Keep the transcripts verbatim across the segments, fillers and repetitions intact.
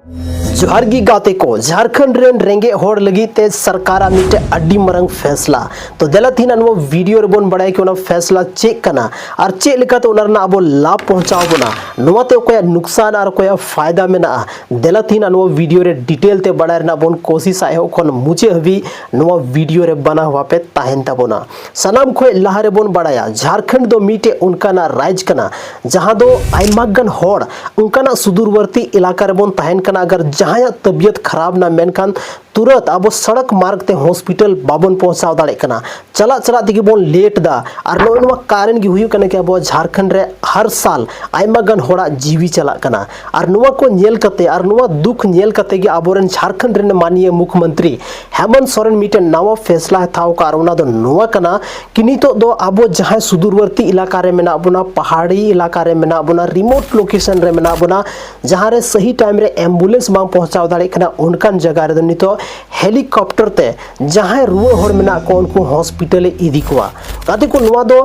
ᱡᱚᱦᱟᱨ ᱜᱮ ᱜᱟᱛᱮ ᱠᱚ, ᱡᱷᱟᱲᱠᱷᱚᱸᱰ ᱨᱮᱱ ᱨᱮᱸᱜᱮᱡ ᱦᱚᱲ ᱞᱟᱹᱜᱤᱫ ᱛᱮ ᱥᱚᱨᱠᱟᱨᱟᱜ ᱢᱤᱫᱴᱮᱱ ᱟᱹᱰᱤ ᱢᱟᱨᱟᱝ ᱯᱷᱮᱥᱞᱟ᱾ ᱛᱚ ᱫᱮᱞᱟ ᱛᱮᱦᱮᱧ ᱱᱚᱣᱟ ᱵᱷᱤᱰᱤᱭᱳ ᱨᱮᱵᱚᱱ ᱵᱟᱲᱟᱭᱟ ᱠᱤ ᱚᱱᱟ ᱯᱷᱮᱥᱞᱟ ᱪᱮᱫ ᱠᱟᱱᱟ ᱟᱨ ᱪᱮᱫ ᱞᱮᱠᱟᱛᱮ ᱚᱱᱟ ᱨᱮᱱᱟᱜ ᱟᱵᱚ ᱞᱟᱵᱷ ᱯᱚᱦᱚᱸᱪᱟᱣ ᱵᱚᱱᱟ, ᱱᱚᱣᱟᱛᱮ ᱚᱠᱚᱭᱟᱜ ᱱᱩᱠᱥᱟᱱ ᱟᱨ ᱚᱠᱚᱭᱟᱜ ᱯᱷᱟᱭᱫᱟ ᱢᱮᱱᱟᱜᱼᱟ᱾ ᱫᱮᱞᱟ ᱛᱮᱦᱮᱧ ᱱᱚᱣᱟ ᱵᱷᱤᱰᱤᱭᱳ ᱨᱮ ᱰᱤᱴᱮᱞ ᱛᱮ ᱵᱟᱲᱟᱭ ᱨᱮᱱᱟᱜ ᱵᱚᱱ ᱠᱳᱥᱤᱥᱟ᱾ ᱮᱦᱚᱵ ᱠᱷᱚᱱ ᱢᱩᱪᱟᱹᱫ ᱦᱟᱹᱵᱤᱡ ᱱᱚᱣᱟ ᱵᱷᱤᱰᱤᱭᱳ ᱨᱮ ᱵᱟᱱᱟ ᱦᱚᱣᱟ ᱯᱮ ᱛᱟᱦᱮᱱ ᱛᱟᱵᱚᱱᱟ᱾ ᱥᱟᱱᱟᱢ ᱠᱷᱚᱱ ᱞᱟᱦᱟ ᱨᱮᱵᱚᱱ ᱵᱟᱲᱟᱭᱟ, ᱡᱷᱟᱲᱠᱷᱚᱸᱰ ᱫᱚ ᱢᱤᱫᱴᱮᱡ ᱚᱱᱠᱟᱱᱟᱜ ᱨᱟᱡᱽ ᱠᱟᱱᱟ ᱡᱟᱦᱟᱸ ᱫᱚ ᱟᱭᱢᱟ ᱜᱟᱱ ᱦᱚᱲ ᱚᱱᱠᱟᱱᱟᱜ ᱥᱩᱫᱩᱨᱵᱚᱨᱛᱤ ᱮᱞᱟᱠᱟ ᱨᱮᱵᱚᱱ ᱛᱟᱦᱮᱱ ᱠᱟᱱᱟ᱾ ᱟᱜᱟᱨ ᱡᱟᱦᱟᱸᱭᱟᱜ ᱛᱟᱵᱤᱭᱚᱛ ᱠᱷᱟᱨᱟᱯ ᱱᱟ, ᱢᱮᱱᱠᱷᱟᱱ ᱛᱩᱨᱟᱹᱛ ᱟᱵᱚ ᱥᱚᱲᱚᱠ ᱢᱟᱨᱜᱽ ᱛᱮ ᱦᱚᱥᱯᱤᱴᱟᱞ ᱵᱟᱵᱚᱱ ᱯᱚᱦᱚᱸᱪᱟᱣ ᱫᱟᱲᱮᱭᱟᱜ ᱠᱟᱱᱟ, ᱪᱟᱞᱟᱜ ᱪᱟᱞᱟᱜ ᱛᱮᱜᱮ ᱵᱚᱱ ᱞᱮᱴ ᱫᱟ᱾ ᱟᱨ ᱱᱚᱜᱼᱚ ᱱᱚᱣᱟ ᱠᱟᱨᱚᱱ ᱜᱮ ᱦᱩᱭᱩᱜ ᱠᱟᱱᱟ ᱠᱤ ᱟᱵᱚ ᱡᱷᱟᱲᱠᱷᱚᱸᱰ ᱨᱮ ᱦᱟᱨ ᱥᱟᱞ ᱟᱭᱢᱟ ᱜᱟᱱ ᱦᱚᱲᱟᱜ ᱡᱤᱣᱤ ᱪᱟᱞᱟᱜ ᱠᱟᱱᱟ᱾ ᱟᱨ ᱱᱚᱣᱟ ᱠᱚ ᱧᱮᱞ ᱠᱟᱛᱮ ᱟᱨ ᱱᱚᱣᱟ ᱫᱩᱠ ᱧᱮᱞ ᱠᱟᱛᱮ ᱜᱮ ᱟᱵᱚᱨᱮᱱ ᱡᱷᱟᱲᱠᱷᱚᱸᱰ ᱨᱮᱱ ᱢᱟᱱᱱᱤᱭᱟ ᱢᱩᱠᱷᱭᱚᱢᱚᱱᱛᱨᱤ ᱦᱮᱢᱚᱱᱛ ᱥᱚᱨᱮᱱ ᱢᱤᱫᱴᱮᱱ ᱱᱟᱣᱟ ᱯᱷᱮᱥᱞᱟ ᱦᱟᱛᱟᱣ ᱠᱟᱜ, ᱟᱨ ᱚᱱᱟ ᱫᱚ ᱱᱚᱣᱟ ᱠᱟᱱᱟ ᱠᱤ ᱱᱤᱛᱚᱜ ᱫᱚ ᱟᱵᱚ ᱡᱟᱦᱟᱸᱭ ᱥᱩᱫᱩᱨᱵᱚᱨᱛᱤ ᱮᱞᱟᱠᱟ ᱨᱮ ᱢᱮᱱᱟᱜ ᱵᱚᱱᱟ, ᱯᱟᱦᱟᱲᱤ ᱮᱞᱟᱠᱟ ᱨᱮ ᱢᱮᱱᱟᱜ ᱵᱚᱱᱟ, ᱨᱤᱢᱳᱴ ᱞᱳᱠᱮᱥᱚᱱ ᱨᱮ ᱢᱮᱱᱟᱜ ᱵᱚᱱᱟ, ᱡᱟᱦᱟᱸ ᱨᱮ ᱥᱟᱹᱦᱤ ᱴᱟᱭᱤᱢ ᱨᱮ ᱮᱢᱵᱩᱞᱮᱱᱥ ᱵᱟᱝ ᱯᱚᱦᱚᱸᱪᱟᱣ ᱫᱟᱲᱮᱭᱟᱜ ᱠᱟᱱᱟ, ᱚᱱᱠᱟᱱ ᱡᱟᱭᱜᱟ ᱨᱮᱫᱚ ᱱᱤᱛᱚᱜ ᱦᱮᱞᱤᱠᱚᱯᱴᱟᱨ ᱛᱮ ᱡᱟᱦᱟᱸᱭ ᱨᱩᱣᱟᱹ ᱦᱚᱲ ᱢᱮᱱᱟᱜ ᱠᱚᱣᱟ ᱩᱱᱠᱩ ᱦᱚᱥᱯᱤᱴᱟᱞ ᱮ ᱤᱫᱤ ᱠᱚᱣᱟ᱾ ᱜᱟᱛᱮ ᱠᱚ, ᱱᱚᱣᱟ ᱫᱚ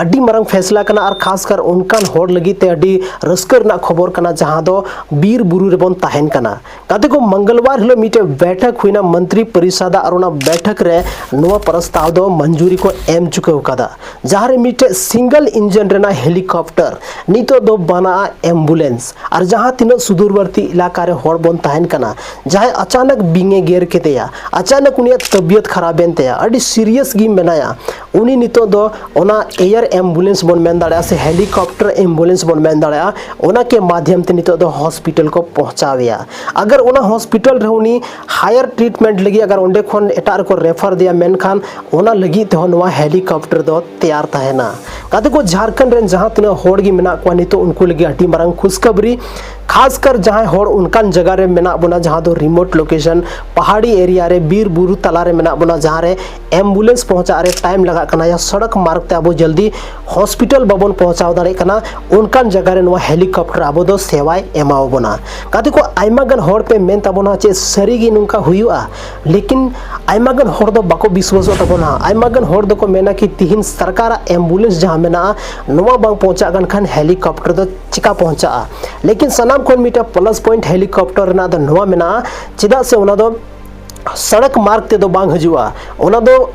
ᱟᱹᱰᱤ ᱢᱟᱨᱟᱝ ᱯᱷᱮᱥᱞᱟ ᱠᱟᱱᱟ᱾ ᱟᱨ ᱠᱷᱟᱥ ᱠᱟᱨ ᱚᱱᱠᱟᱱ ᱦᱚᱲ ᱞᱟᱹᱜᱤᱫ ᱛᱮ ᱟᱹᱰᱤ ᱨᱟᱹᱥᱠᱟᱹ ᱨᱮᱱᱟᱜ ᱠᱷᱚᱵᱚᱨ ᱠᱟᱱᱟ ᱡᱟᱦᱟᱸ ᱫᱚ ᱵᱤᱨ ᱵᱩᱨᱩ ᱨᱮᱵᱚᱱ ᱛᱟᱦᱮᱱ ᱠᱟᱱᱟ᱾ ᱜᱟᱛᱮ ᱠᱚ, ᱢᱚᱝᱜᱚᱞᱵᱟᱨ ᱦᱤᱞᱳᱜ ᱢᱤᱫᱴᱮᱡ ᱵᱮᱴᱷᱚᱠ ᱦᱩᱭᱱᱟ ᱢᱚᱱᱛᱨᱤ ᱯᱚᱨᱤᱥᱚᱫ ᱟᱜ, ᱟᱨ ᱚᱱᱟ ᱵᱮᱴᱷᱚᱠ ᱨᱮ ᱱᱚᱣᱟ ᱯᱨᱚᱥᱛᱟᱵ ᱫᱚ ᱢᱚᱧᱡᱩᱨᱤ ᱠᱚ ᱮᱢ ᱪᱩᱠᱟᱹᱣ ᱠᱟᱫᱟ, ᱡᱟᱦᱟᱸ ᱨᱮ ᱢᱤᱫᱴᱮᱡ ᱥᱤᱝᱜᱮᱞ ᱤᱧᱡᱤᱱ ᱨᱮᱱᱟᱜ ᱦᱮᱞᱤᱠᱚᱯᱴᱟᱨ ᱱᱤᱛᱚᱜ ᱫᱚ ᱵᱟᱱᱟᱜᱼᱟ ᱮᱢᱵᱩᱞᱮᱱᱥ᱾ ᱟᱨ ᱡᱟᱦᱟᱸ ᱛᱤᱱᱟᱹᱜ ᱥᱩᱫᱩᱨᱵᱚᱨᱛᱤ ᱮᱞᱟᱠᱟ ᱨᱮ ᱦᱚᱲ ᱵᱚᱱ ᱛᱟᱦᱮᱱ ᱠᱟᱱᱟ, ᱡᱟᱦᱟᱸᱭ ᱟᱪᱟᱱᱚᱠ ᱵᱤᱧ ᱮ ᱜᱮᱨ ᱠᱮᱫᱮᱭᱟ, ᱟᱪᱟᱱᱚᱠ ᱩᱱᱤᱭᱟᱜ ᱛᱟᱵᱤᱭᱚᱛ ᱠᱷᱟᱨᱟᱯ ᱮᱱ ᱛᱟᱭᱟ, ᱟᱹᱰᱤ ᱥᱤᱨᱤᱭᱟᱥ ᱜᱮ ᱢᱮᱱᱟᱭᱟ, ᱩᱱᱤ ᱱᱤᱛᱚᱜ ᱫᱚ ᱚᱱᱟ ᱮᱭᱟᱨ ᱮᱢᱵᱩᱞᱮᱱᱥ ᱵᱚᱱ ᱢᱮᱱ ᱫᱟᱲᱮᱭᱟᱜᱼᱟ ᱥᱮ ᱦᱮᱞᱤᱠᱚᱯᱴᱟᱨ ᱮᱢᱵᱩᱞᱮᱱᱥ ᱵᱚᱱ ᱢᱮᱱ ᱫᱟᱲᱮᱭᱟᱜᱼᱟ, ᱚᱱᱟ ᱠᱮ ᱢᱟᱫᱷᱭᱚᱢ ᱛᱮ ᱱᱤᱛᱚᱜ ᱫᱚ ᱦᱚᱥᱯᱤᱴᱟᱞ ᱠᱚ ᱯᱚᱦᱚᱸᱪᱟᱣᱮᱭᱟ᱾ ᱟᱜᱟᱨ ᱚᱱᱟ ᱦᱚᱥᱯᱤᱴᱟᱞ ᱨᱮ ᱩᱱᱤ ᱦᱟᱭᱟᱨ ᱴᱨᱤᱴᱢᱮᱱᱴ ᱞᱟᱹᱜᱤᱫ ᱟᱜᱟᱨ ᱚᱸᱰᱮ ᱠᱷᱚᱱ ᱮᱴᱟᱜ ᱨᱮᱠᱚ ᱨᱮᱯᱷᱟᱨ ᱫᱮᱭᱟ, ᱢᱮᱱᱠᱷᱟᱱ ᱚᱱᱟ ᱞᱟᱹᱜᱤᱫ ᱛᱮᱦᱚᱸ ᱱᱚᱣᱟ ᱦᱮᱞᱤᱠᱚᱯᱴᱟᱨ ᱫᱚ ᱛᱮᱭᱟᱨ ᱛᱟᱦᱮᱱᱟ᱾ ᱜᱟᱛᱮ ᱠᱚ, ᱡᱷᱟᱲᱠᱷᱚᱸᱰ ᱨᱮᱱ ᱡᱟᱦᱟᱸ ᱛᱤᱱᱟᱹᱜ ᱦᱚᱲ ᱜᱮ ᱢᱮᱱᱟᱜ ᱠᱚᱣᱟ ᱱᱤᱛᱚᱜ, ᱩᱱᱠᱩ ᱞᱟᱹᱜᱤᱫ ᱟᱹᱰᱤ ᱢᱟᱨᱟᱝ ᱠᱷᱩᱥᱠᱷᱟᱵᱽᱨᱤ᱾ ᱠᱷᱟᱥ ᱠᱟᱨ ᱡᱟᱦᱟᱸᱭ ᱦᱚᱲ ᱚᱱᱠᱟᱱ ᱡᱟᱭᱜᱟ ᱨᱮ ᱢᱮᱱᱟᱜ ᱵᱚᱱᱟ ᱡᱟᱦᱟᱸ ᱫᱚ ᱨᱤᱢᱳᱴ ᱞᱳᱠᱮᱥᱚᱱ, ᱯᱟᱦᱟᱲᱤ ᱮᱨᱤᱭᱟ ᱨᱮ, ᱵᱤᱨ ᱵᱩᱨᱩ ᱛᱟᱞᱟ ᱨᱮ ᱢᱮᱱᱟᱜ ᱵᱚᱱᱟ, ᱡᱟᱦᱟᱸ ᱨᱮ ᱮᱢᱵᱩᱞᱮᱱᱥ ᱯᱚᱦᱚᱸᱪᱟᱜ ᱨᱮ ᱴᱟᱭᱤᱢ ᱞᱟᱜᱟᱜ ᱠᱟᱱᱟ, ᱭᱟ ᱥᱚᱲᱚᱠ ᱢᱟᱨᱜᱽ ᱛᱮ ᱟᱵᱚ ᱡᱚᱞᱫᱤ ᱦᱚᱥᱯᱤᱴᱟᱞ ᱵᱟᱵᱚᱱ ᱯᱚᱦᱚᱸᱪᱟᱣ ᱫᱟᱲᱮᱭᱟᱜ ᱠᱟᱱᱟ, ᱚᱱᱠᱟᱱ ᱡᱟᱭᱜᱟ ᱨᱮ ᱱᱚᱣᱟ ᱦᱮᱞᱤᱠᱚᱯᱴᱟᱨ ᱟᱵᱚ ᱫᱚ ᱥᱮᱵᱟᱭ ᱮᱢᱟᱣ ᱵᱚᱱᱟ᱾ ᱜᱟᱛᱮ ᱠᱚ, ᱟᱭᱢᱟ ᱜᱟᱱ ᱦᱚᱲ ᱯᱮ ᱢᱮᱱ ᱛᱟᱵᱚᱱᱟ ᱪᱮᱫ ᱥᱟᱹᱨᱤ ᱜᱮ ᱱᱚᱝᱠᱟ ᱦᱩᱭᱩᱜᱼᱟ? ᱞᱮᱠᱤᱱ ᱟᱭᱢᱟ ᱜᱟᱱ ᱦᱚᱲ ᱫᱚ ᱵᱟᱠᱚ ᱵᱤᱥᱣᱟᱥᱚᱜ ᱛᱟᱵᱚᱱᱟ᱾ ᱟᱭᱢᱟ ᱜᱟᱱ ᱦᱚᱲ ᱫᱚᱠᱚ ᱢᱮᱱᱟ ᱠᱤ ᱛᱤᱦᱤᱧ ᱥᱚᱨᱠᱟᱨᱟᱜ ᱮᱢᱵᱩᱞᱮᱱᱥ ᱡᱟᱦᱟᱸ ᱢᱮᱱᱟᱜᱼᱟ, ᱱᱚᱣᱟ ᱵᱟᱝ ᱯᱚᱦᱚᱸᱪᱟᱜ ᱠᱟᱱ ᱠᱷᱟᱱ ᱦᱮᱞᱤᱠᱚᱯᱴᱟᱨ ᱫᱚ ᱪᱤᱠᱟ ᱯᱚᱦᱚᱸᱪᱟᱜᱼᱟ? ᱞᱮᱠᱤᱱ ᱥᱟᱱᱟᱢ ᱠᱷᱚᱱ ᱢᱤᱫᱴᱟᱝ ᱯᱞᱟᱥ ᱯᱚᱭᱮᱱᱴ ᱦᱮᱞᱤᱠᱚᱯᱴᱟᱨ ᱨᱮᱱᱟᱜ ᱫᱚ ᱱᱚᱣᱟ ᱢᱮᱱᱟᱜᱼᱟ, ᱪᱮᱫᱟᱜ ᱥᱮ ᱚᱱᱟ ᱫᱚ ᱥᱚᱲᱚᱠ ᱢᱟᱨᱜᱽ ᱛᱮᱫᱚ ᱵᱟᱝ ᱦᱤᱡᱩᱜᱼᱟ, ᱚᱱᱟ ᱫᱚ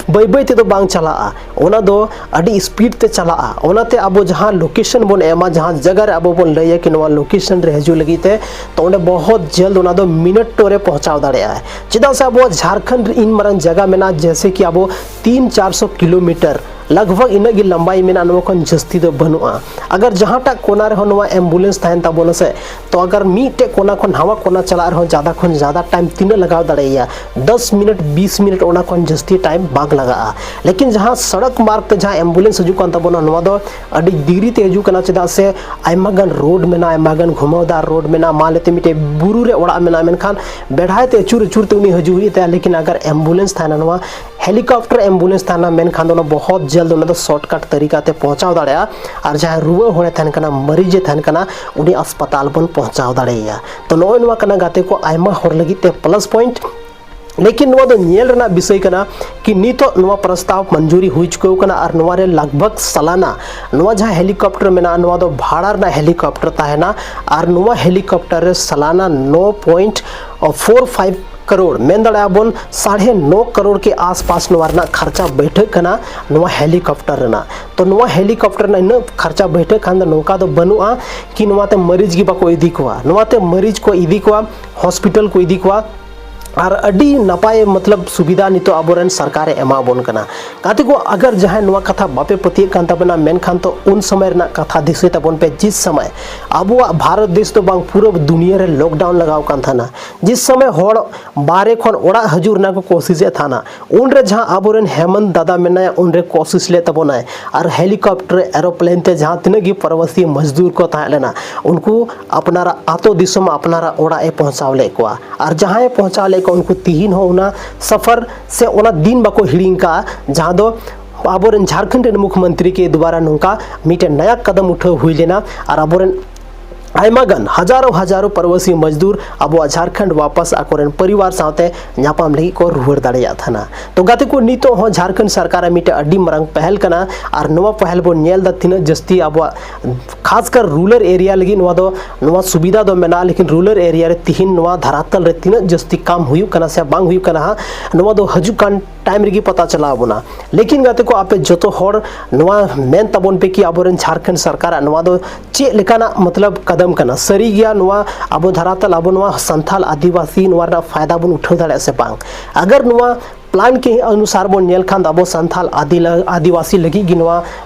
ᱵᱟᱹᱭ ᱵᱟᱹᱭ ᱛᱮᱫᱚ ᱵᱟᱝ ᱪᱟᱞᱟᱜᱼᱟ, ᱚᱱᱟ ᱫᱚ ᱟᱹᱰᱤ ᱥᱯᱤᱰ ᱛᱮ ᱪᱟᱞᱟᱜᱼᱟ᱾ ᱚᱱᱟᱛᱮ ᱟᱵᱚ ᱡᱟᱦᱟᱸ ᱞᱳᱠᱮᱥᱚᱱ ᱵᱚᱱ ᱮᱢᱟ, ᱡᱟᱦᱟᱸ ᱡᱟᱭᱜᱟ ᱨᱮ ᱟᱵᱚ ᱵᱚᱱ ᱞᱟᱹᱭᱟ ᱠᱤ ᱱᱚᱣᱟ ᱞᱳᱠᱮᱥᱚᱱ ᱨᱮ ᱦᱤᱡᱩᱜ ᱞᱟᱹᱜᱤᱫ ᱛᱮ, ᱛᱚ ᱚᱸᱰᱮ ᱵᱚᱦᱚᱛ ᱡᱚᱞᱫ ᱚᱱᱟ ᱫᱚ ᱢᱤᱱᱤᱴ ᱨᱮ ᱯᱚᱦᱪᱟᱣ ᱫᱟᱲᱮᱭᱟᱜᱼᱟ᱾ ᱪᱮᱫᱟᱜ ᱥᱮ ᱟᱵᱚᱣᱟᱜ ᱡᱷᱟᱲᱠᱷᱚᱸᱰ ᱨᱮ ᱤᱱ ᱢᱟᱨᱟᱝ ᱡᱟᱭᱜᱟ ᱢᱮᱱᱟᱜᱼᱟ, ᱡᱮᱭᱥᱮ ᱠᱤ ᱟᱵᱚ ᱛᱤᱱ ᱪᱟᱨᱥᱚ ᱠᱤᱞᱳᱢᱤᱴᱟᱨ ᱞᱟᱜᱽ ᱵᱷᱟᱜᱽ ᱤᱱᱟᱹᱜ ᱜᱮ ᱞᱟᱢᱵᱟᱭ ᱢᱮᱱᱟᱜᱼᱟ, ᱱᱚᱣᱟ ᱠᱷᱚᱱ ᱡᱟᱹᱥᱛᱤ ᱫᱚ ᱵᱟᱹᱱᱩᱜᱼᱟ᱾ ᱟᱜᱟᱨ ᱡᱟᱦᱟᱸᱴᱟᱜ ᱠᱚᱱᱟ ᱨᱮᱦᱚᱸ ᱱᱚᱣᱟ ᱮᱢᱵᱩᱞᱮᱱᱥ ᱛᱟᱦᱮᱱ ᱛᱟᱵᱚᱱᱟ ᱥᱮ, ᱛᱚ ᱟᱜᱟᱨ ᱢᱤᱫᱴᱮᱡ ᱠᱚᱱᱟ ᱠᱷᱚᱱ ᱱᱟᱣᱟ ᱠᱚᱱᱟ ᱪᱟᱞᱟᱜ ᱨᱮᱦᱚᱸ ᱡᱟᱫᱟ ᱠᱷᱚᱱ ᱡᱟᱫᱟ ᱴᱟᱭᱤᱢ ᱛᱤᱱᱟᱹᱜ ᱞᱟᱜᱟᱣ ᱫᱟᱲᱮᱭᱟᱜᱼᱟ? ᱫᱚᱥ ᱢᱤᱱᱤᱴ, ᱵᱤᱥ ᱢᱤᱱᱤᱴ, ᱚᱱᱟ ᱠᱷᱚᱱ ᱡᱟᱹᱥᱛᱤ ᱴᱟᱭᱤᱢ ᱵᱟᱝ ᱞᱟᱜᱟᱜᱼᱟ᱾ ᱞᱮᱠᱤᱱ ᱡᱟᱦᱟᱸ ᱥᱚᱲᱚᱠ ᱢᱟᱨᱜᱽ ᱛᱮ ᱡᱟᱦᱟᱸ ᱮᱢᱵᱩᱞᱮᱱᱥ ᱦᱤᱡᱩᱜ ᱠᱟᱱ ᱛᱟᱵᱚᱱᱟ, ᱱᱚᱣᱟ ᱫᱚ ᱟᱹᱰᱤ ᱫᱮᱨᱤ ᱛᱮ ᱦᱤᱡᱩᱜ ᱠᱟᱱᱟ, ᱪᱮᱫᱟᱜ ᱥᱮ ᱟᱭᱢᱟ ᱜᱟᱱ ᱨᱳᱰ ᱢᱮᱱᱟᱜᱼᱟ, ᱟᱭᱢᱟ ᱜᱟᱱ ᱜᱷᱩᱢᱟᱹᱣᱫᱟᱨ ᱨᱳᱰ ᱢᱮᱱᱟᱜᱼᱟ, ᱢᱟ ᱞᱟᱹᱭᱛᱮ ᱢᱤᱫᱴᱮᱡ ᱵᱩᱨᱩ ᱨᱮ ᱚᱲᱟᱜ ᱢᱮᱱᱟᱜᱼᱟ, ᱢᱮᱱᱠᱷᱟᱱ ᱵᱮᱲᱦᱟᱭ ᱛᱮ ᱟᱹᱪᱩᱨ ᱟᱹᱪᱩᱨ ᱛᱮ ᱩᱱᱤ ᱦᱤᱡᱩᱜ ᱦᱩᱭᱩᱜ ᱛᱟᱭᱟ᱾ ᱞᱮᱠᱤᱱ ᱟᱜᱟᱨ ᱮᱢᱵᱩᱞᱮᱱᱥ ᱛᱟᱦᱮᱱᱟ, ᱱᱚᱣᱟ ᱦᱮᱞᱤᱠᱚᱯᱴᱟᱨ ᱮᱢᱵᱩᱞᱮᱱᱥ ᱛᱟᱦᱮᱱᱟ, ᱢᱮᱱᱠᱷᱟᱱ ᱫᱚ ᱚᱱᱟ ᱵᱚᱦᱚᱛ ᱡᱚᱞᱫ ᱚᱱᱟ ᱫᱚ ᱥᱚᱨᱴᱠᱟᱴ ᱛᱟᱹᱨᱤᱠᱟ ᱛᱮ ᱯᱚᱦᱪᱟᱣ ᱫᱟᱲᱮᱭᱟᱜᱼᱟ᱾ ᱟᱨ ᱡᱟᱦᱟᱸᱭ ᱨᱩᱣᱟᱹ ᱦᱚᱲᱮ ᱛᱟᱦᱮᱱ ᱠᱟᱱᱟ, ᱢᱟᱹᱨᱤᱡᱮ ᱛᱟᱦᱮᱱ ᱠᱟᱱᱟ, ᱩᱱᱤ ᱟᱥᱯᱟᱛᱟᱞ ᱵᱚᱱ ᱯᱚᱦᱪᱟᱣ ᱫᱟᱲᱮᱭᱟᱭᱟ᱾ ᱛᱚ ᱱᱚᱜᱼᱚᱭ ᱱᱚᱣᱟ ᱠᱟᱱᱟ ᱜᱟᱛᱮ ᱠᱚ ᱟᱭᱢᱟ ᱦᱚᱲ ᱞᱟᱹᱜᱤᱫ ᱛᱮ ᱯᱞᱟᱥ ᱯᱚᱭᱮᱱᱴ᱾ ᱞᱮᱠᱤᱱ ᱱᱚᱣᱟ ᱫᱚ ᱧᱮᱞ ᱨᱮᱱᱟᱜ ᱵᱤᱥᱚᱭ ᱠᱟᱱᱟ ᱠᱤ ᱱᱤᱛᱚᱜ ᱱᱚᱣᱟ ᱯᱨᱚᱥᱛᱟᱵ ᱢᱚᱧᱡᱩᱨᱤ ᱦᱩᱭ ᱪᱩᱠᱟᱹᱣ ᱠᱟᱱᱟ ᱟᱨ ᱱᱚᱣᱟ ᱨᱮ ᱞᱟᱜᱽ ᱵᱷᱟᱜᱽ ᱥᱟᱞᱟᱱᱟ ᱱᱚᱣᱟ ᱡᱟᱦᱟᱸ ᱦᱮᱞᱤᱠᱚᱯᱴᱟᱨ ᱢᱮᱱᱟᱜᱼᱟ, ᱱᱚᱣᱟ ᱫᱚ ᱵᱷᱟᱲᱟ ᱨᱮᱱᱟᱜ ᱦᱮᱞᱤᱠᱚᱯᱴᱟᱨ ᱛᱟᱦᱮᱱᱟ᱾ ᱟᱨ ᱱᱚᱣᱟ ᱦᱮᱞᱤᱠᱚᱯᱴᱟᱨ ᱨᱮ ᱥᱟᱞᱟᱱᱟ ᱱᱚ ᱯᱚᱭᱮᱱᱴ ᱯᱷᱳᱨ ᱯᱷᱟᱭᱤᱵᱷ ᱠᱟᱨᱳᱲ, ᱢᱮᱱ ᱫᱟᱲᱮᱭᱟᱜᱼᱟ ᱵᱚᱱ ᱥᱟᱲᱮ ᱱᱚ ᱠᱟᱨᱳᱲ ᱠᱮ ᱟᱥᱯᱟᱥ ᱱᱚᱣᱟ ᱨᱮᱱᱟᱜ ᱠᱷᱟᱨᱪᱟ ᱵᱟᱹᱭᱴᱷᱟᱹᱜ ᱠᱟᱱᱟ ᱱᱚᱣᱟ ᱦᱮᱞᱤᱠᱚᱯᱴᱟᱨ ᱨᱮᱱᱟᱜ᱾ ᱛᱚ ᱱᱚᱣᱟ ᱦᱮᱞᱤᱠᱚᱯᱴᱟᱨ ᱨᱮᱱᱟᱜ ᱤᱱᱟᱹᱜ ᱠᱷᱟᱨᱪᱟ ᱵᱟᱹᱭᱴᱷᱟᱹᱜ ᱠᱷᱟᱱ ᱫᱚ ᱱᱚᱝᱠᱟ ᱫᱚ ᱵᱟᱹᱱᱩᱜᱼᱟ ᱠᱤ ᱱᱚᱣᱟᱛᱮ ᱢᱟᱹᱨᱤᱡ ᱜᱮ ᱵᱟᱠᱚ ᱤᱫᱤ ᱠᱚᱣᱟ, ᱱᱚᱣᱟᱛᱮ ᱢᱟᱹᱨᱤᱡ ᱠᱚ ᱤᱫᱤ ᱠᱚᱣᱟ, ᱦᱚᱥᱯᱤᱴᱟᱞ ᱠᱚ ᱤᱫᱤ ᱠᱚᱣᱟ᱾ ᱟᱨ ᱟᱹᱰᱤ ᱱᱟᱯᱟᱭ ᱢᱚᱛᱞᱚᱵ ᱥᱩᱵᱤᱫᱷᱟ ᱱᱤᱛᱚᱜ ᱟᱵᱚᱨᱮᱱ ᱥᱚᱨᱠᱟᱨᱮ ᱮᱢᱟ ᱵᱚᱱ ᱠᱟᱱᱟ᱾ ᱜᱟᱛᱮ ᱠᱚ, ᱟᱜᱟᱨ ᱡᱟᱦᱟᱸᱭ ᱱᱚᱣᱟ ᱠᱟᱛᱷᱟ ᱵᱟᱯᱮ ᱯᱟᱹᱛᱭᱟᱹᱜ ᱠᱟᱱ ᱛᱟᱵᱚᱱᱟ, ᱢᱮᱱᱠᱷᱟᱱ ᱛᱚ ᱩᱱ ᱥᱚᱢᱚᱭ ᱨᱮᱱᱟᱜ ᱠᱟᱛᱷᱟ ᱫᱤᱥᱟᱹᱭ ᱛᱟᱵᱚᱱ ᱯᱮ, ᱡᱤᱥ ᱥᱚᱢᱚᱭ ᱟᱵᱚᱣᱟᱜ ᱵᱷᱟᱨᱚᱛ ᱫᱮᱥ ᱫᱚ ᱵᱟᱝ, ᱯᱩᱨᱟᱹ ᱫᱩᱱᱤᱭᱟᱹ ᱨᱮ ᱞᱚᱠᱰᱟᱣᱱ ᱞᱟᱜᱟᱣ ᱠᱟᱱ ᱛᱟᱦᱮᱱᱟ᱾ ᱡᱤᱥ ᱥᱚᱢᱚᱭ ᱦᱚᱲ ᱵᱟᱦᱨᱮ ᱠᱷᱚᱱ ᱚᱲᱟᱜ ᱦᱤᱡᱩᱜ ᱨᱮᱱᱟᱜ ᱠᱚ ᱠᱳᱥᱤᱥᱮᱫ ᱛᱟᱦᱮᱱᱟ, ᱩᱱᱨᱮ ᱡᱟᱦᱟᱸ ᱟᱵᱚᱨᱮᱱ ᱦᱮᱢᱚᱱᱛ ᱫᱟᱫᱟ ᱢᱮᱱᱟᱭᱟ, ᱩᱱᱨᱮ ᱠᱳᱥᱤᱥ ᱞᱮᱫ ᱛᱟᱵᱚᱱᱟᱭ᱾ ᱟᱨ ᱦᱮᱞᱤᱠᱚᱯᱴᱟᱨ, ᱮᱨᱳᱯᱞᱮᱱ ᱛᱮ ᱡᱟᱦᱟᱸ ᱛᱤᱱᱟᱹᱜ ᱜᱮ ᱯᱨᱚᱵᱟᱥᱤ ᱢᱚᱡᱫᱩᱨ ᱠᱚ ᱛᱟᱦᱮᱸ ᱞᱮᱱᱟ, ᱩᱱᱠᱩ ᱟᱯᱱᱟᱨᱟᱜ ᱟᱛᱳ ᱫᱤᱥᱚᱢ, ᱟᱯᱱᱟᱨᱟᱜ ᱚᱲᱟᱜ ᱮ ᱯᱳᱸᱣᱪᱷᱟᱣ ᱞᱮᱫ ᱠᱚᱣᱟ᱾ ᱟᱨ ᱡᱟᱦᱟᱸᱭ ᱯᱳᱸᱣᱪᱷᱟᱣ ᱞᱮᱫ ᱠᱚᱣᱟ, ᱩᱱᱠᱩ ᱛᱤᱦᱤᱧ ᱦᱚᱸ ᱚᱱᱟ ᱥᱚᱯᱷᱚᱨ ᱥᱮ ᱚᱱᱟ ᱫᱤᱱ ᱵᱟᱠᱚ ᱦᱤᱲᱤᱧ ᱠᱟᱜᱼᱟ, ᱡᱟᱦᱟᱸ ᱫᱚ ᱟᱵᱚᱨᱮᱱ ᱡᱷᱟᱲᱠᱷᱚᱸᱰ ᱨᱮᱱ ᱢᱩᱠᱷᱭᱚᱢᱚᱱᱛᱨᱤ ᱠᱮ ᱫᱩᱣᱟᱨᱟ ᱱᱚᱝᱠᱟ ᱢᱤᱫᱴᱮᱱ ᱱᱟᱭᱟ ᱠᱟᱫᱟᱢ ᱩᱴᱷᱟᱹᱣ ᱦᱩᱭ ᱞᱮᱱᱟ᱾ ᱟᱨ ᱟᱵᱚᱨᱮᱱ ᱟᱭᱢᱟ ᱜᱟᱱ ᱦᱟᱡᱟᱨᱚ ᱦᱟᱡᱟᱨᱚ ᱯᱨᱚᱵᱟᱥᱤ ᱢᱚᱡᱽᱫᱩᱨ ᱟᱵᱚᱣᱟᱜ ᱡᱷᱟᱲᱠᱷᱚᱸᱰ ᱣᱟᱯᱟᱥ ᱟᱠᱚᱨᱮᱱ ᱯᱚᱨᱤᱵᱟᱨ ᱥᱟᱶᱛᱮ ᱧᱟᱯᱟᱢ ᱞᱟᱹᱜᱤᱫ ᱠᱚ ᱨᱩᱣᱟᱹᱲ ᱫᱟᱲᱮᱭᱟᱜ ᱛᱟᱦᱮᱱᱟ᱾ ᱛᱚ ᱜᱟᱛᱮ ᱠᱚ, ᱱᱤᱛᱚᱜ ᱦᱚᱸ ᱡᱷᱟᱲᱠᱷᱚᱸᱰ ᱥᱚᱨᱠᱟᱨᱟᱜ ᱢᱤᱫᱴᱮᱱ ᱟᱹᱰᱤ ᱢᱟᱨᱟᱝ ᱯᱟᱦᱮᱞ ᱠᱟᱱᱟ᱾ ᱟᱨ ᱱᱚᱣᱟ ᱯᱟᱦᱮᱞ ᱵᱚᱱ ᱧᱮᱞ ᱮᱫᱟ ᱛᱤᱱᱟᱹᱜ ᱡᱟᱹᱥᱛᱤ ᱟᱵᱚᱣᱟᱜ ᱠᱷᱟᱥᱠᱟᱨ ᱨᱩᱨᱟᱞ ᱮᱨᱤᱭᱟ ᱞᱟᱹᱜᱤᱫ ᱱᱚᱣᱟ ᱫᱚ, ᱱᱚᱣᱟ ᱥᱩᱵᱤᱫᱷᱟ ᱫᱚ ᱢᱮᱱᱟᱜᱼᱟ᱾ ᱞᱮᱠᱤᱱ ᱨᱩᱨᱟᱞ ᱮᱨᱤᱭᱟ ᱨᱮ ᱛᱤᱦᱤᱧ ᱱᱚᱣᱟ ᱫᱷᱟᱨᱟᱛᱟᱞ ᱨᱮ ᱛᱤᱱᱟᱹᱜ ᱡᱟᱹᱥᱛᱤ ᱠᱟᱢ ᱦᱩᱭᱩᱜ ᱠᱟᱱᱟ ᱥᱮ ᱵᱟᱝ ᱦᱩᱭᱩᱜ ᱠᱟᱱᱟ ᱦᱟᱸᱜ, ᱱᱚᱣᱟ ᱫᱚ ᱦᱤᱡᱩᱜ ᱠᱟᱱ ᱴᱟᱭᱤᱢ ᱨᱮᱜᱮ ᱯᱟᱛᱟ ᱪᱟᱞᱟᱣ ᱵᱚᱱᱟ᱾ ᱞᱮᱠᱤᱱ ᱜᱟᱛᱮ ᱠᱚ, ᱟᱯᱮ ᱡᱚᱛᱚ ᱦᱚᱲ ᱱᱚᱣᱟ ᱢᱮᱱ ᱛᱟᱵᱚᱱ ᱯᱮ ᱠᱤ ᱟᱵᱚᱨᱮᱱ ᱡᱷᱟᱲᱠᱷᱚᱸᱰ ᱥᱚᱨᱠᱟᱨᱟᱜ ᱱᱚᱣᱟ ᱫᱚ ᱪᱮᱫ ᱞᱮᱠᱟᱱᱟᱜ ᱢᱚᱛᱞᱚᱵ ᱠᱟᱫᱟᱢ ᱠᱟᱱᱟ? ᱥᱟᱹᱨᱤ ᱜᱮᱭᱟ ᱱᱚᱣᱟ ᱟᱵᱚ ᱫᱷᱟᱨᱟᱛᱟᱞ, ᱟᱵᱚ ᱱᱚᱣᱟ ᱥᱟᱱᱛᱟᱞ ᱟᱹᱫᱤᱵᱟᱹᱥᱤ ᱱᱚᱣᱟ ᱨᱮᱱᱟᱜ ᱯᱷᱟᱭᱫᱟ ᱵᱚᱱ ᱩᱴᱷᱟᱹᱣ ᱫᱟᱲᱮᱭᱟᱜᱼᱟ ᱥᱮ ᱵᱟᱝ? ᱟᱜᱟᱨ ᱱᱚᱣᱟ ᱯᱞᱟᱱ ᱠᱮ ᱚᱱᱩᱥᱟᱨ ᱵᱚᱱ ᱧᱮᱞ ᱠᱷᱟᱱ ᱫᱚ ᱟᱵᱚ ᱥᱟᱱᱛᱟᱞ ᱟᱹᱫᱤᱞᱟ-, ᱟᱹᱫᱤᱵᱟᱹᱥᱤ ᱞᱟᱹᱜᱤᱫ ᱜᱮ ᱱᱚᱣᱟ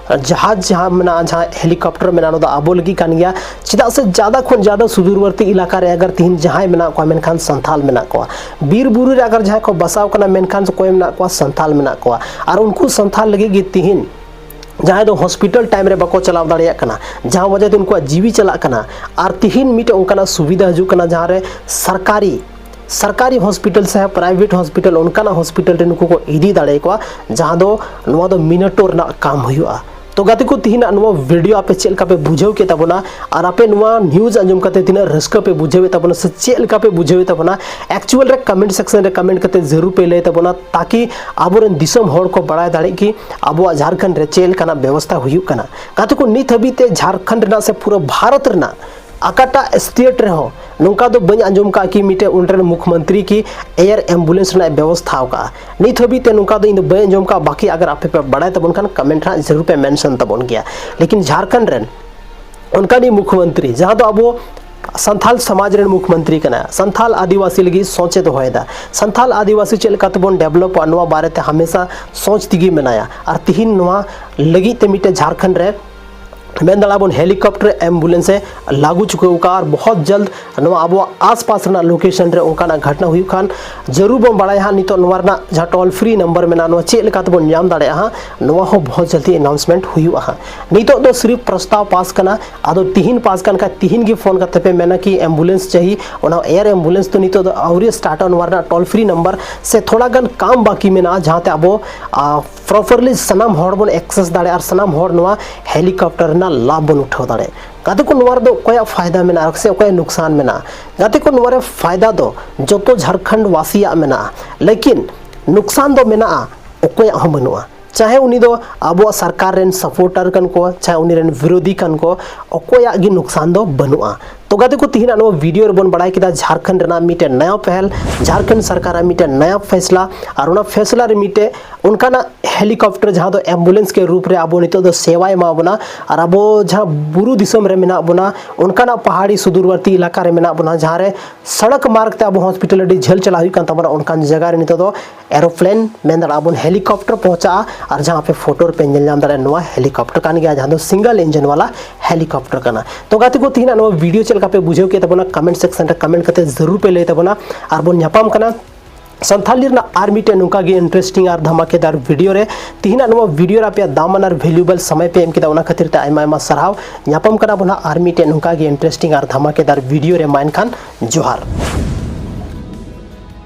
ᱡᱟᱦᱟᱡᱽ ᱡᱟᱦᱟᱸ ᱢᱮᱱᱟᱜᱼᱟ, ᱡᱟᱦᱟᱸ ᱦᱮᱞᱤᱠᱚᱯᱴᱟᱨ ᱢᱮᱱᱟᱜᱼᱟ, ᱚᱱᱟ ᱫᱚ ᱟᱵᱚ ᱞᱟᱹᱜᱤᱫ ᱠᱟᱱ ᱜᱮᱭᱟ᱾ ᱪᱮᱫᱟᱜ ᱥᱮ ᱡᱟᱫᱟ ᱠᱷᱚᱱ ᱡᱟᱫᱟ ᱥᱩᱫᱩᱨᱵᱚᱨᱛᱤ ᱮᱞᱟᱠᱟ ᱨᱮ ᱟᱜᱟᱨ ᱛᱤᱦᱤᱧ ᱡᱟᱦᱟᱸᱭ ᱢᱮᱱᱟᱜ ᱠᱚᱣᱟ, ᱢᱮᱱᱠᱷᱟᱱ ᱥᱟᱱᱛᱟᱞ ᱢᱮᱱᱟᱜ ᱠᱚᱣᱟ᱾ ᱵᱤᱨ ᱵᱩᱨᱩ ᱨᱮ ᱟᱜᱟᱨ ᱡᱟᱦᱟᱸᱭ ᱠᱚ ᱵᱟᱥᱟᱣ ᱠᱟᱱᱟ, ᱢᱮᱱᱠᱷᱟᱱ ᱚᱠᱚᱭ ᱢᱮᱱᱟᱜ ᱠᱚᱣᱟ? ᱥᱟᱱᱛᱟᱞ ᱢᱮᱱᱟᱜ ᱠᱚᱣᱟ᱾ ᱟᱨ ᱩᱱᱠᱩ ᱥᱟᱱᱛᱟᱞ ᱞᱟᱹᱜᱤᱫ ᱜᱮ ᱛᱤᱦᱤᱧ ᱡᱟᱦᱟᱸᱭ ᱫᱚ ᱦᱚᱥᱯᱤᱴᱟᱞ ᱴᱟᱭᱤᱢ ᱨᱮ ᱵᱟᱠᱚ ᱪᱟᱞᱟᱣ ᱫᱟᱲᱮᱭᱟᱜ ᱠᱟᱱᱟ, ᱡᱟᱦᱟᱸ ᱣᱟᱡᱟᱛᱮ ᱩᱱᱠᱩᱣᱟᱜ ᱡᱤᱣᱤ ᱪᱟᱞᱟᱜ ᱠᱟᱱᱟ᱾ ᱟᱨ ᱛᱤᱦᱤᱧ ᱢᱤᱫᱴᱮᱱ ᱚᱱᱠᱟᱱᱟᱜ ᱥᱩᱵᱤᱫᱷᱟ ᱦᱤᱡᱩᱜ ᱠᱟᱱᱟ ᱡᱟᱦᱟᱸ ᱨᱮ ᱥᱚᱨᱠᱟᱨᱤ, ᱥᱚᱨᱠᱟᱨᱤ ᱦᱚᱥᱯᱤᱴᱟᱞ ᱥᱮ ᱯᱨᱟᱭᱵᱷᱮᱴ ᱦᱚᱥᱯᱤᱴᱟᱞ ᱚᱱᱠᱟᱱᱟᱜ ᱦᱚᱥᱯᱤᱴᱟᱞ ᱨᱮ ᱱᱩᱠᱩ ᱠᱚ ᱤᱫᱤ ᱫᱟᱲᱮᱭᱟᱠᱚᱣᱟ, ᱡᱟᱦᱟᱸ ᱫᱚ ᱱᱚᱣᱟ ᱫᱚ ᱢᱤᱱᱟᱴᱳ ᱨᱮᱱᱟᱜ ᱠᱟᱢ ᱦᱩᱭᱩᱜᱼᱟ᱾ ᱛᱚ ᱜᱟᱛᱮ ᱠᱚ, ᱛᱤᱦᱤᱧᱟᱜ ᱱᱚᱣᱟ ᱵᱷᱤᱰᱤᱭᱳ ᱟᱯᱮ ᱪᱮᱫ ᱞᱮᱠᱟ ᱯᱮ ᱵᱩᱡᱷᱟᱹᱣ ᱠᱮᱫ ᱛᱟᱵᱚᱱᱟ? ᱟᱨ ᱟᱯᱮ ᱱᱚᱣᱟ ᱱᱤᱭᱩᱡᱽ ᱟᱸᱡᱚᱢ ᱠᱟᱛᱮ ᱛᱤᱱᱟᱹᱜ ᱨᱟᱹᱥᱠᱟᱹ ᱯᱮ ᱵᱩᱡᱷᱟᱹᱣᱮᱫ ᱛᱟᱵᱚᱱᱟ ᱥᱮ ᱪᱮᱫ ᱞᱮᱠᱟ ᱯᱮ ᱵᱩᱡᱷᱟᱹᱣᱮᱫ ᱛᱟᱵᱚᱱᱟ? ᱮᱠᱪᱩᱣᱟᱞ ᱨᱮ ᱠᱚᱢᱮᱱᱴ ᱥᱮᱠᱥᱚᱱ ᱨᱮ ᱠᱚᱢᱮᱱᱴ ᱠᱟᱛᱮ ᱡᱟᱹᱨᱩᱲ ᱯᱮ ᱞᱟᱹᱭ ᱛᱟᱵᱚᱱᱟ, ᱛᱟᱠᱤ ᱟᱵᱚᱨᱮᱱ ᱫᱤᱥᱚᱢ ᱦᱚᱲ ᱠᱚ ᱵᱟᱲᱟᱭ ᱫᱟᱲᱮᱜ ᱠᱤ ᱟᱵᱚᱣᱟᱜ ᱡᱷᱟᱲᱠᱷᱚᱸᱰ ᱨᱮ ᱪᱮᱫ ᱞᱮᱠᱟᱱᱟᱜ ᱵᱮᱵᱚᱥᱛᱷᱟ ᱦᱩᱭᱩᱜ ᱠᱟᱱᱟ᱾ ᱜᱟᱛᱮ ᱠᱚ, ᱱᱤᱛ ᱦᱟᱹᱵᱤᱡ ᱛᱮ ᱡᱷᱟᱲᱠᱷᱚᱸᱰ ᱨᱮᱱᱟᱜ ᱥᱮ ᱯᱩᱨᱟᱹ ᱵᱷᱟᱨᱚᱛ ᱨᱮᱱᱟᱜ ᱚᱠᱟᱴᱟᱜ ᱥᱴᱮᱴ ᱨᱮᱦᱚᱸ ᱱᱚᱝᱠᱟ ᱫᱚ ᱵᱟᱹᱧ ᱟᱸᱡᱚᱢ ᱠᱟᱜ ᱠᱤ ᱢᱤᱫᱴᱮᱱ ᱚᱸᱰᱮ ᱨᱮᱱ ᱢᱩᱠᱷᱢᱚᱱᱛᱨᱤ ᱠᱤ ᱮᱭᱟᱨ ᱮᱢᱵᱩᱞᱮᱱᱥ ᱨᱮᱱᱟᱜ ᱵᱮᱵᱚᱥᱛᱷᱟ ᱟᱠᱟᱜᱼᱟ᱾ ᱱᱤᱛ ᱦᱟᱹᱵᱤᱡ ᱛᱮ ᱱᱚᱝᱠᱟ ᱫᱚ ᱤᱧ ᱫᱚ ᱵᱟᱹᱧ ᱟᱸᱡᱚᱢ ᱠᱟᱜᱼᱟ᱾ ᱵᱟᱹᱠᱤ ᱟᱜᱟᱨ ᱟᱯᱮ ᱯᱮ ᱵᱟᱲᱟᱭ ᱛᱟᱵᱚᱱ ᱠᱷᱟᱱ, ᱠᱚᱢᱮᱱᱴ ᱨᱮ ᱦᱟᱸᱜ ᱡᱟᱹᱨᱩᱲ ᱯᱮ ᱢᱮᱱᱥᱚᱱ ᱛᱟᱵᱚᱱ ᱜᱮᱭᱟ᱾ ᱞᱮᱠᱤᱱ ᱡᱷᱟᱲᱠᱷᱚᱸᱰ ᱨᱮᱱ ᱚᱱᱠᱟᱱᱤᱡ ᱢᱩᱠᱷᱢᱚᱱᱛᱨᱤ, ᱡᱟᱦᱟᱸ ᱫᱚ ᱟᱵᱚ ᱥᱟᱱᱛᱷᱟᱞ ᱥᱚᱢᱟᱡᱽ ᱨᱮᱱ ᱢᱩᱠᱷᱢᱚᱱᱛᱨᱤ ᱠᱟᱱᱟᱭ, ᱥᱟᱱᱛᱷᱟᱞ ᱟᱹᱫᱤᱵᱟᱹᱥᱤ ᱞᱟᱹᱜᱤᱫ ᱥᱚᱪᱮ ᱫᱚᱦᱚᱭᱮᱫᱟ, ᱥᱟᱱᱛᱷᱟᱞ ᱟᱹᱫᱤᱵᱟᱹᱥᱤ ᱪᱮᱫ ᱞᱮᱠᱟ ᱛᱮᱵᱚᱱ ᱰᱮᱵᱷᱞᱚᱯᱚᱜᱼᱟ, ᱱᱚᱣᱟ ᱵᱟᱨᱮᱛᱮ ᱦᱟᱢᱮᱥᱟ ᱥᱚᱪ ᱛᱮᱜᱮ ᱢᱮᱱᱟᱭᱟ᱾ ᱟᱨ ᱛᱤᱦᱤᱧ ᱱᱚᱣᱟ ᱞᱟᱹᱜᱤᱫ ᱛᱮ ᱢᱤᱫᱴᱮᱱ ᱡᱷᱟᱲᱠᱷᱚᱸᱰ ᱨᱮ ᱢᱮᱱ ᱫᱟᱲᱮᱭᱟᱜᱼᱟ ᱵᱚᱱ ᱦᱮᱞᱤᱠᱚᱯᱴᱟᱨ ᱮᱢᱵᱩᱞᱮᱱᱥ ᱮ ᱞᱟᱹᱜᱩ ᱪᱩᱠᱟᱹᱣ ᱟᱠᱟᱫᱼᱟ᱾ ᱟᱨ ᱵᱚᱦᱚᱛ ᱡᱚᱞᱫ ᱱᱚᱣᱟ ᱟᱵᱚᱣᱟᱜ ᱟᱥᱯᱟᱥ ᱨᱮᱱᱟᱜ ᱞᱳᱠᱮᱥᱚᱱ ᱨᱮ ᱚᱱᱠᱟᱱᱟᱜ ᱜᱷᱚᱴᱱᱟ ᱦᱩᱭᱩᱜ ᱠᱷᱟᱱ, ᱡᱟᱹᱨᱩᱲ ᱵᱚᱱ ᱵᱟᱲᱟᱭᱟ ᱦᱟᱸᱜ ᱱᱤᱛᱚᱜ ᱱᱚᱣᱟ ᱨᱮᱱᱟᱜ ᱡᱟᱦᱟᱸ ᱴᱳᱞ ᱯᱷᱨᱤ ᱱᱟᱢᱵᱟᱨ ᱢᱮᱱᱟᱜᱼᱟ, ᱱᱚᱣᱟ ᱪᱮᱫ ᱞᱮᱠᱟ ᱛᱮᱵᱚᱱ ᱧᱟᱢ ᱫᱟᱲᱮᱭᱟᱜᱼᱟ ᱦᱟᱸᱜ, ᱱᱚᱣᱟ ᱦᱚᱸ ᱵᱚᱦᱚᱛ ᱡᱚᱞᱫᱤ ᱟᱱᱟᱣᱩᱱᱥᱢᱮᱱᱴ ᱦᱩᱭᱩᱜᱼᱟ ᱦᱟᱸᱜ᱾ ᱱᱤᱛᱚᱜ ᱫᱚ ᱥᱤᱨᱤᱯ ᱯᱨᱚᱥᱛᱟᱵ ᱯᱟᱥ ᱠᱟᱱᱟ, ᱟᱫᱚ ᱛᱤᱦᱤᱧ ᱯᱟᱥ ᱠᱟᱱ ᱠᱷᱟᱱ ᱛᱤᱦᱤᱧ ᱜᱮ ᱯᱷᱳᱱ ᱠᱟᱛᱮ ᱯᱮ ᱢᱮᱱᱟ ᱠᱤ ᱮᱢᱵᱩᱞᱮᱱᱥ ᱪᱟᱹᱦᱤ, ᱚᱱᱟ ᱮᱭᱟᱨ ᱮᱢᱵᱩᱞᱮᱱᱥ ᱫᱚ ᱱᱤᱛᱚᱜ ᱫᱚ ᱟᱹᱣᱨᱤ ᱥᱴᱟᱨᱴᱟ᱾ ᱱᱚᱣᱟ ᱨᱮᱱᱟᱜ ᱴᱳᱞ ᱯᱷᱨᱤ ᱱᱟᱢᱵᱟᱨ ᱥᱮ ᱛᱷᱚᱲᱟ ᱜᱟᱱ ᱠᱟᱢ ᱵᱟᱹᱠᱤ ᱢᱮᱱᱟᱜᱼᱟ, ᱡᱟᱦᱟᱸᱛᱮ ᱟᱵᱚ, ᱟ, ᱯᱨᱚᱯᱟᱨᱞᱤ ᱥᱟᱱᱟᱢ ᱦᱚᱲ ᱵᱚᱱ ᱮᱠᱥᱮᱥ ᱫᱟᱲᱮᱭᱟᱜᱼᱟ ᱟᱨ ᱥᱟᱱᱟᱢ ᱦᱚᱲ ᱱᱚᱣᱟ ᱦᱮᱞᱤᱠᱚᱯᱴᱟᱨ ᱨᱮᱱᱟᱜ ᱞᱟᱵᱷ ᱵᱚᱱ ᱩᱴᱷᱟᱹᱣ ᱫᱟᱲᱮᱭᱟᱜᱼᱟ᱾ ᱜᱟᱛᱮ ᱠᱚ, ᱱᱚᱣᱟ ᱨᱮᱫᱚ ᱚᱠᱚᱭᱟᱜ ᱯᱷᱟᱭᱫᱟ ᱢᱮᱱᱟᱜᱼᱟ ᱥᱮ ᱚᱠᱚᱭᱟᱜ ᱱᱩᱠᱥᱟᱱ ᱢᱮᱱᱟᱜᱼᱟ? ᱜᱟᱛᱮ ᱠᱚ, ᱱᱚᱣᱟ ᱨᱮ ᱯᱷᱟᱭᱫᱟ ᱫᱚ ᱡᱚᱛᱚ ᱡᱷᱟᱲᱠᱷᱚᱸᱰ ᱵᱟᱥᱤᱭᱟᱜ ᱢᱮᱱᱟᱜᱼᱟ, ᱞᱮᱠᱤᱱ ᱱᱩᱠᱥᱟᱱ ᱫᱚ ᱢᱮᱱᱟᱜᱼᱟ ᱚᱠᱚᱭᱟᱜ ᱦᱚᱸ ᱵᱟᱹᱱᱩᱜᱼᱟ᱾ ᱪᱟᱦᱮ ᱩᱱᱤ ᱫᱚ ᱟᱵᱚᱣᱟᱜ ᱥᱚᱨᱠᱟᱨ ᱨᱮᱱ ᱥᱟᱯᱳᱨᱴᱟᱨ ᱠᱟᱱ ᱠᱚ, ᱪᱟᱦᱮ ᱩᱱᱤ ᱨᱮᱱ ᱵᱤᱨᱳᱫᱷᱤ ᱠᱟᱱ ᱠᱚ, ᱚᱠᱚᱭᱟᱜ ᱜᱮ ᱱᱩᱠᱥᱟᱱ ᱫᱚ ᱵᱟᱹᱱᱩᱜᱼᱟ᱾ ᱛᱚ ᱜᱟᱛᱮ ᱠᱚ, ᱛᱤᱦᱤᱧᱟᱜ ᱱᱚᱣᱟ ᱵᱷᱤᱰᱤᱭᱳ ᱨᱮᱵᱚᱱ ᱵᱟᱲᱟᱭ ᱠᱮᱫᱟ ᱡᱷᱟᱲᱠᱷᱚᱸᱰ ᱨᱮᱱᱟᱜ ᱢᱤᱫᱴᱮᱱ ᱱᱟᱭᱟ ᱯᱮᱦᱮᱞ, ᱡᱷᱟᱲᱠᱷᱚᱸᱰ ᱥᱚᱨᱠᱟᱨᱟᱜ ᱢᱤᱫᱴᱮᱱ ᱱᱟᱭᱟ ᱯᱷᱮᱥᱞᱟ, ᱟᱨ ᱚᱱᱟ ᱯᱷᱮᱥᱞᱟ ᱨᱮ ᱢᱤᱫᱴᱮᱱ ᱚᱱᱠᱟᱱᱟᱜ ᱦᱮᱞᱤᱠᱚᱯᱴᱟᱨ ᱡᱟᱦᱟᱸ ᱫᱚ ᱮᱢᱵᱩᱞᱮᱱᱥ ᱠᱮ ᱨᱩᱯ ᱨᱮ ᱟᱵᱚ ᱱᱤᱛᱚᱜ ᱫᱚ ᱥᱮᱵᱟᱭ ᱮᱢᱟ ᱵᱚᱱᱟ, ᱟᱨ ᱟᱵᱚ ᱡᱟᱦᱟᱸ ᱵᱩᱨᱩ ᱫᱤᱥᱚᱢ ᱨᱮ ᱢᱮᱱᱟᱜ ᱵᱚᱱᱟ, ᱚᱱᱠᱟᱱᱟᱜ ᱯᱟᱦᱟᱲᱤ ᱥᱩᱫᱩᱨᱵᱚᱨᱛᱤ ᱮᱞᱟᱠᱟ ᱨᱮ ᱢᱮᱱᱟᱜ ᱵᱚᱱᱟ, ᱡᱟᱦᱟᱸ ᱨᱮ ᱥᱚᱲᱚᱠ ᱢᱟᱨᱜᱽ ᱛᱮ ᱟᱵᱚ ᱦᱚᱥᱯᱤᱴᱟᱞ ᱟᱹᱰᱤ ᱡᱷᱟᱹᱞ ᱪᱟᱞᱟᱜ ᱦᱩᱭᱩᱜ ᱠᱟᱱ ᱛᱟᱵᱚᱱᱟ, ᱚᱱᱠᱟᱱ ᱡᱟᱭᱜᱟ ᱨᱮ ᱱᱤᱛᱚᱜ ᱫᱚ ᱮᱨᱳᱯᱞᱮᱱ ᱢᱮᱱ ᱫᱟᱲᱮᱭᱟᱜᱼᱟ ᱵᱚᱱ, ᱦᱮᱞᱤᱠᱚᱯᱴᱟᱨ ᱯᱚᱦᱚᱸᱪᱟᱜᱼᱟ᱾ ᱟᱨ ᱡᱟᱦᱟᱸ ᱟᱯᱮ ᱯᱷᱳᱴᱳ ᱨᱮᱯᱮ ᱧᱮᱞ ᱧᱟᱢ ᱫᱟᱲᱮᱭᱟᱜᱼᱟ, ᱱᱚᱣᱟ ᱦᱮᱞᱤᱠᱚᱯᱴᱟᱨ ᱠᱟᱱ ᱜᱮᱭᱟ, ᱡᱟᱦᱟᱸ ᱫᱚ ᱥᱤᱝᱜᱮᱞ ᱤᱧᱡᱤᱱ ᱣᱟᱞᱟ ᱦᱮᱞᱤᱠᱚᱯᱴᱟᱨ ᱠᱟᱱᱟ᱾ ᱛᱚ ᱜᱟᱛᱮ ᱠᱚ, ᱛᱤᱦᱤᱧᱟᱜ ᱱᱚᱣᱟ ᱵᱷᱤᱰᱤᱭᱳ ᱪᱮᱫ ᱞᱮᱠᱟ ᱯᱮ ᱵᱩᱡᱷᱟᱹᱣ ᱠᱮᱫ ᱛᱟᱵᱚᱱᱟ, ᱠᱚᱢᱮᱱᱴ ᱥᱮᱠᱥᱚᱱ ᱨᱮ ᱠᱚᱢᱮᱱᱴ ᱠᱟᱛᱮ ᱡᱟᱹᱨᱩᱲ ᱯᱮ ᱞᱟᱹᱭ ᱛᱟᱵᱚᱱᱟ᱾ ᱟᱨ ᱵᱚᱱ ᱧᱟᱯᱟᱢ ᱠᱟᱱᱟ ᱥᱟᱱᱛᱷᱟᱞᱤ ᱨᱮᱱᱟᱜ ᱟᱨ ᱢᱤᱫᱴᱮᱱ ᱱᱚᱝᱠᱟ ᱜᱮ ᱤᱱᱴᱟᱨᱮᱥᱴᱤᱝ ᱟᱨ ᱫᱷᱟᱢᱟᱠᱮᱫᱟᱨ ᱵᱷᱤᱰᱤᱭᱳ ᱨᱮ᱾ ᱛᱤᱦᱤᱧᱟᱜ ᱱᱚᱣᱟ ᱵᱷᱤᱰᱤᱭᱳ ᱨᱮ ᱟᱯᱮᱭᱟᱜ ᱫᱟᱢᱟᱱ ᱟᱨ ᱵᱷᱮᱞᱩᱵᱮᱞ ᱥᱚᱢᱚᱭ ᱯᱮ ᱮᱢ ᱠᱮᱫᱟ, ᱚᱱᱟ ᱠᱷᱟᱹᱛᱤᱨ ᱛᱮ ᱟᱭᱢᱟ ᱟᱭᱢᱟ ᱥᱟᱨᱦᱟᱣ᱾ ᱧᱟᱯᱟᱢ ᱠᱟᱱᱟ ᱵᱚᱱ ᱦᱟᱸᱜ ᱟᱨ ᱢᱤᱫᱴᱮᱱ ᱱᱚᱝᱠᱟ ᱜᱮ ᱤᱱᱴᱟᱨᱮᱥᱴᱤᱝ ᱟᱨ ᱫᱷᱟᱢᱟᱠᱮᱫᱟᱨ ᱵᱷᱤᱰᱤᱭᱳ ᱨᱮ᱾ ᱢᱟ ᱮᱱᱠᱷᱟᱱ ᱡᱚᱦᱟᱨ᱾